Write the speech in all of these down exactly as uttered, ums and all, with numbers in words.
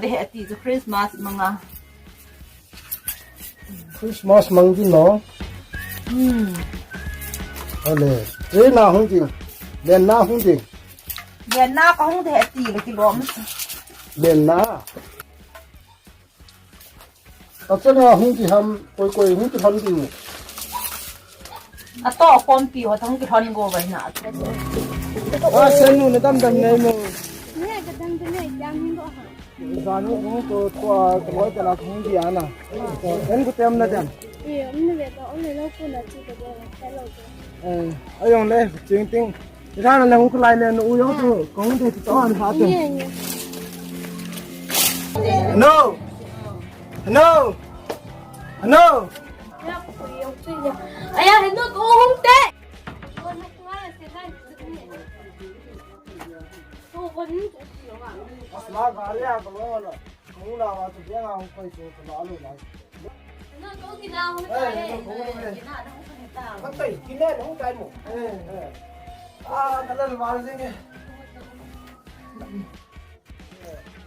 He ati chu Christmas manga. Christmas mang din no. Hmm. Ale, train a hung ding. Len na hung ding. Len na ka hung de ati le kilom. Len na. Achanga hung kiham, koi koi hung kiham ding. Ato kompi ho thang kihon go vai na. A, senu na dam dam nei mo. Ne ka dam dam nei jam hin go ha. Zanu hung to to a, to loi ta la hung di ana. En ku tem na dem. Ye, um ne ve ba, um ne lo ku na chi ka bo, ka lo ko. Eh, ayong le, ching ting. Ira na lang ku lai le no u yo tu, kong te tu to an ha tu. Ye, ye. No. No. No. Aya, he no ko hung te. Asma gari a ko lo na. Ko la wa tu dia na ko ko ko la lo la. No, ko kina hung tai. Eh, ko ko. Kina na hung tai. Kina na hung tai mo. Eh. Ah, kala war jing e.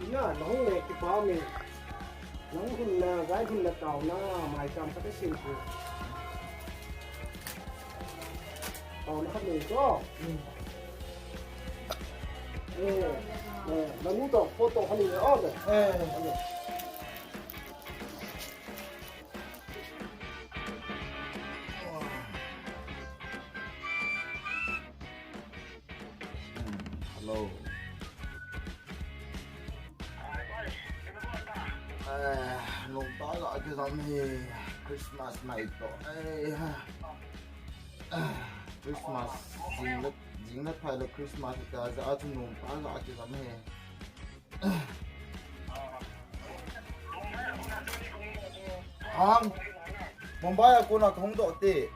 Ina, nahung le kipah e. Nahung hunna, gai hunna taona, mai kam khat asim ko. Taona khat nei ko. Eh, eh, nanu to photo khat nei o. Eh. Hello. Eh, nung ta ga kizam hi Christmas night to. Eh, Christmas jing le, jing le phai le Christmas ta ja chu nung ta ga kizam hi. Hang, Mumbai a kona kahung doh te.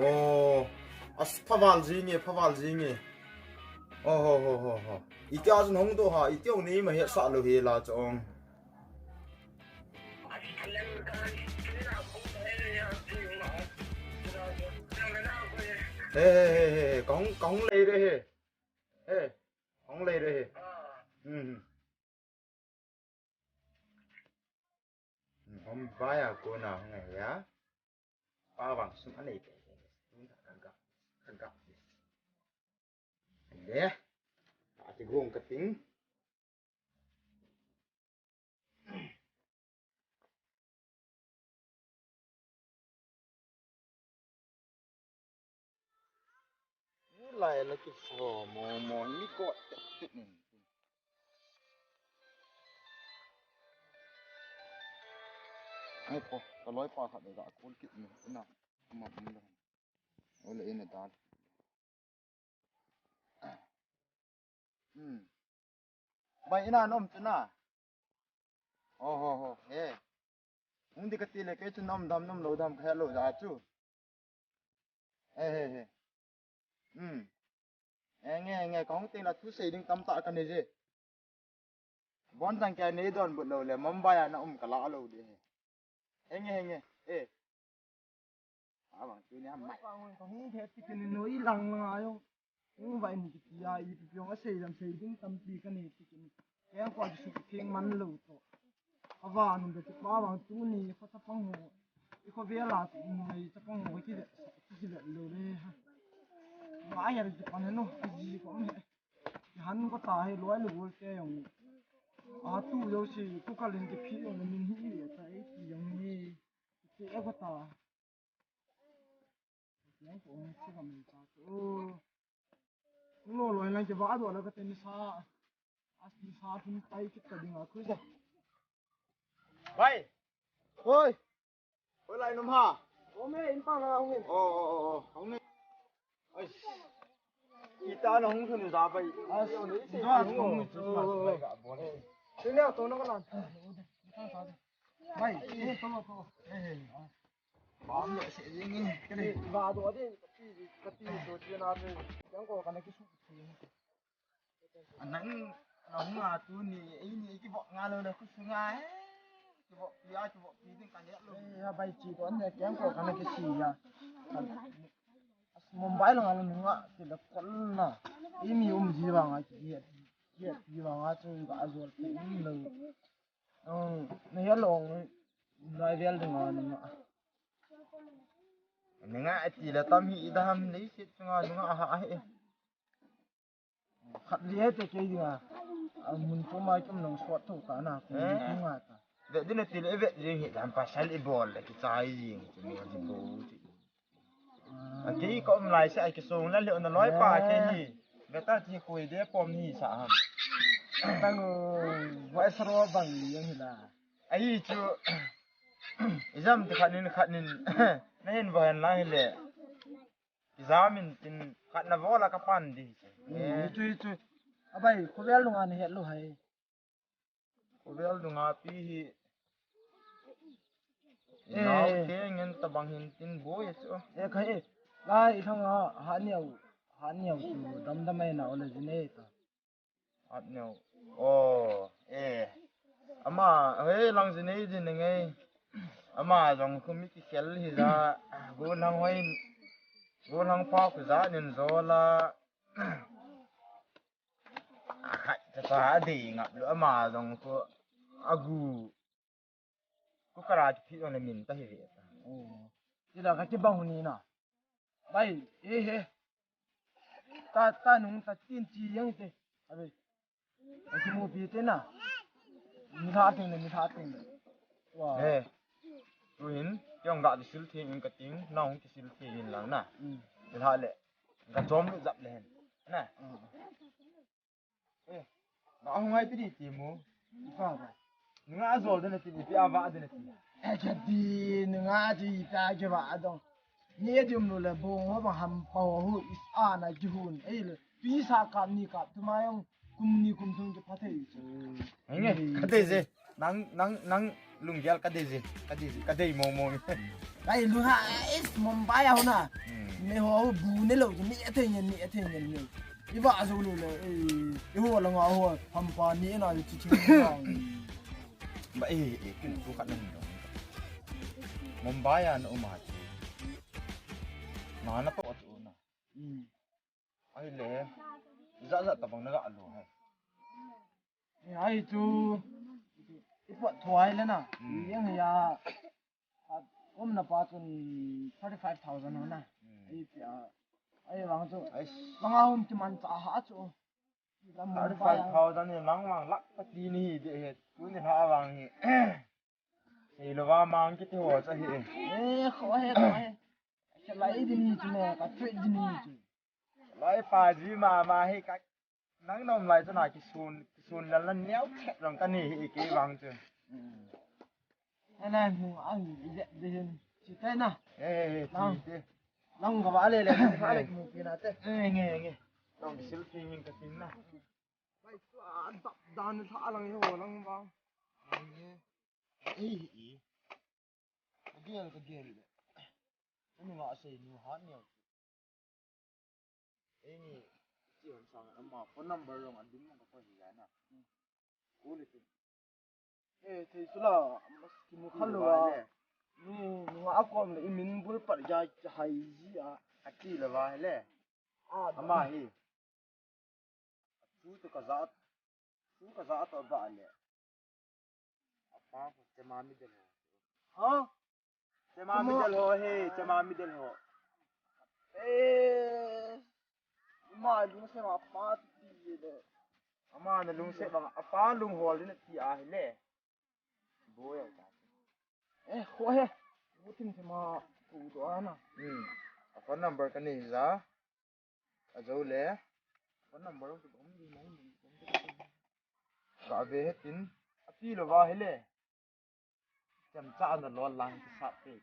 Oh, as phaval jing e, phaval jing e. Oh, ho, ho, ho, ho. Itia jun hung doh ha, itia nei ma hetsah lou hi la chong. He, he, he, he, he. Kahung, kahung lei re he. He, kahung lei re he. Hmm. Hom baya ko na hung e ya. Pa vang sum anei pe. Tun ka ga, ka ga. Le. Ati gong ka ting. Lai la ki fo mo mo ni ko. Ai po, ka loi pa khat ga kul kit ni na. Ama um da. Ole ina da. Hmm. Bai ina nom tu na. Oh, ho, ho, he. Hung di kati le kei chu nom dam nom lou dam ka he lou ja chu. He, he, he. Hmm. He nge, he nge, kahung teng la thu sei ding tamtah kanei je. Bon jang kei nei donbut lou le, Mumbai a na um kala lou de he. He nge, he nge, he. Abang tuni a mai. Kahung the tikin noi lang lang ayo. Hung vai ni kiti a, ipi pi jong asei jam sei ding tampi kanei tikin. Kei ko chu suk theng man lou to. Ava nung de pa vang tuni ko chapang ho. I ko vela tu mai chapang ho ki de, ki de lou le ha. Mai ya ji pan no, ji ko me. Han ko ta he loi le bol te jong. A tu jo si ku ka len ki phi jong min hi le ta e ki jong ni. Ki e ko ta. Yang ko ong si ka min ta. O. Lo lo lang ki va do la ka te ni sa. As ni sa thun pai ki ta ding a khu sa. Bai. Hoi. Hoi lai nom ha. O me in pa la hung in. O, o, o, o. Hung in. Ai. Kita na hung thun za bai. As. Hung in. Sini to na ka lan. Bai. To to. Eh. Bom de se jing ni. Kani. Ba do de. Kati, kati do ti na de. Yang ko kana ki su. Anang, nang nga tu ni, eh, ni ki bok nga lo na ku su nga, eh. Ki bok pi a, ki bok pi ding ka he lo. Eh, ya bai chi ko ne keng ko kana ki si ya. As Mumbai langa nunga tile kol na. Imi um ji vanga ki, ki, ki vanga chu ga jol pe um lo. Um, na ya long na vel dinga nunga. Nunga tile tam hi idam nei sit nga nunga ha ha. Khat li e te kei dinga. A mun ko mai kum nong sot tho ka na, kum eh, nong nga ta. Vet din a til e vet jing hi dan pasal i bol le ki chai jing chu mi ji bo chu. A kei ko um lai se a ki song la le na loi pa ke ni. Vet ta ti koi de pom ni sa ham. Tang o, vai sro bang li yang hi la. Ai chu. Exam ti khat nin khat nin. Na hin va han la hi le. Exam in tin khat na vola ka pan di. Hmm, eh. Hichu, hichu. Abai, khovel dunga na het lou hai. Khovel dunga pi hi. Eh. Nau te ngen tabang hin tin boi chu. Eh, khai, eh. Lai thang ha, ha niau, ha niau chu dam dam ai na ole jin e ta. At neo. Oh, eh. Ama, he lang jin ei din ngai. Ama jong khu mi ki khel hi ja. Go lang hoi. Go lang pa khu ja nin jo la. Khai ta ta de ngap lo ama jong khu. Agu. Ku kara ki phi on le min ta hi ve ta. Oh. Ti la ka ki bang hu ni na. Bai, eh, eh. Ta, ta nung ta tin chi yang te. Abe. Aki mu pi te na. Mi tha ting le, mi tha ting le. Wa. Eh. Tu hin, yong ga ki sil thing in ka ting, na hung ki sil thing in lang na. Mm. Mi tha le. Ka chom lu jap le hen. Na. Mm. Eh, na hung ai ti di ti mu. Ipa ba. Nga zo de na ti, ipi ava de na ti. Eh, ke di, nga ti ipa ke ba adong. Ni di um lo le bo ngo ba ham pa ho is a na ki hun. Eh le, pi sa ka ni ka tu ma yong kum ni kum thum ke pa thei. Nge, ka de je. Nang, nang, nang lunggel ka dei jin, ka dei jin, ka dei mong mong. Kai lu ha, is Mumbai a hona. Hmm. Me ho bu ne lo, ni a thei ni a thei ni. I va zo lo le, eh, i ho la nga ho, ham pa ni na chi chi. Ba, eh, eh, kin tu ka nang. Mumbai a na uma chi. Na na to tu na. Hmm. Ai le, za za tabang na ga lo hai. Ai chu, i pot thuai le na. Hmm. Yang ya, um na pa chun thirty five thousand na. Hmm. Ai pia, ai vang chu. Ai. Manga hum ti man cha ha chu. Thirty five thousand ni lang vang lak pa ti ni de he. Tu ni ha vang hi. Ei lo va mang ki ti ho cha hi. Eh, kho he, kho he. Ka lai din ni chu ne, ka treat din ni chu. Lai pa ji ma ma hi ka nang nom lai chu na ki sun, ki sun lal na neo chet rong ka ni hi ki vang chu. Ana mu ang je de hin. Chi te na. Eh, eh, eh, chi te. Nang ka va le le, ka le mu pi na te. Eh, nge, nge. Nang sil pi ning ka tin na. Bai chu a dap dan tha lang ho lang vang. Nge. Eh, eh. Ka gel, ka gel le. Unu nga sei nu ha neo. Eini, chi hon sang ama phone number long an ding ka pa hi ya na. Ku le tu. Eh, thei chu la, mas ki mu khal lo wa. Ni, ni nga a kom le, i min bul par ja hai ji a. A ti le wa le. Ah, ama hi. Thu tu ka za, thu ka za to ba le. Apa ko chema middle ho. Ha? Chema middle ho he, chema middle ho. Eh, ma lungset ma pa ti le. Ama na lungset bang, apa lung hol din ti a hi le. Boy a ta. Eh, ho he. Butin chema ku do ana. Hmm. A phone number ka nei ja. A zo le. Phone number chu bang di mai ni. Ka ve he tin. A pi lo va he le. Chemcha na lo lang ki sa pe.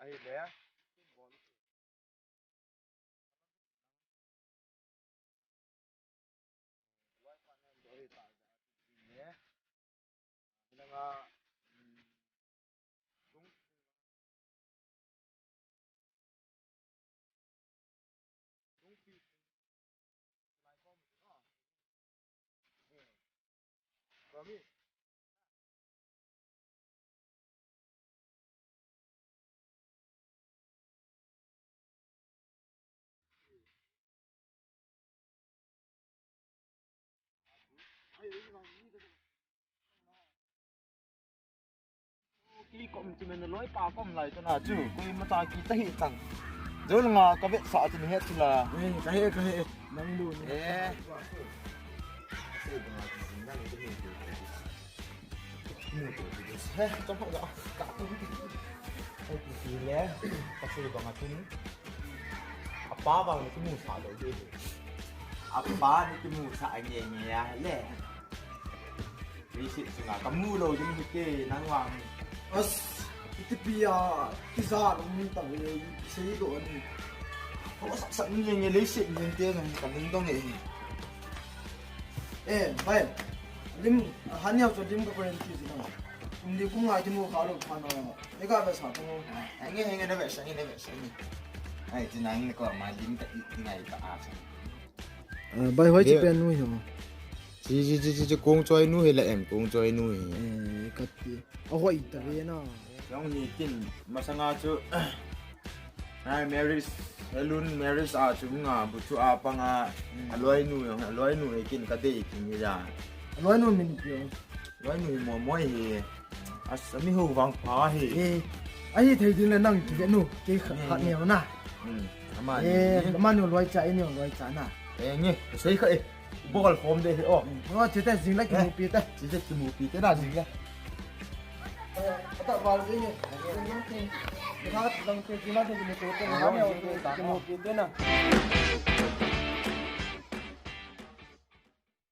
Ahile. Ki kom chi men loi pa kom lai ta na chu. Koi ma ta ki ta hi tang. Jol nga ka vet sa chu ni he chu la. Eh, ka he, ka he. Nang lu ni. Eh. He, chom ho ga. Ka tu. Ai ti ti le. Ka se ba nga tun. Apa ba ni ki mu sa lo de. Apa ni ki mu sa nge nge ya le. Leiset chunga kamu lou ding hite, nang vang. As, iti pi a, tijat um tave, sei lou ani. Ho sak sak ni nge leiset ni te nang kalung dong e. Eh, bai. Lim, hani au cho lim ka koren ti si na. Kum di kum ngai ti mo ka lo pa na. Ni ka ba sa to. Ai, nge, nge, ne ba sa, nge, ne ba sa, nge. Ai, ti nang ni ko ma lim ka i, ti ngai ka a sa. Ah, bai hoi chi pen nu hi ho. Chi, chi, chi, chi, chi, kong choi nu hi la em, kong choi nu hi. Eh, ka ti. A hoi ta ve na. Jong ni tin, masanga chu, ai, marriage, Helun marriage a chu nga, bu chu a panga, a loi nu, a loi nu hi kin ka dei kin hi ja. A loi nu min pi o. Loi nu hi mo moi hi. As, a mi hu vang pa hi. Eh, ahi thei din le nang ki ve nu, ke kha, kha neo na. Hmm, ama ni. Eh, ama nu loi cha, i neo loi cha na. Eh, nge, sei kha e. Bokal khom de hi, oh. Oh, che te jing la ki mu pi te. Che te ki mu pi te na jing la. Eh, ata bal jing e. Jing la ki. Jing la ki, jing la ki mu pi te na.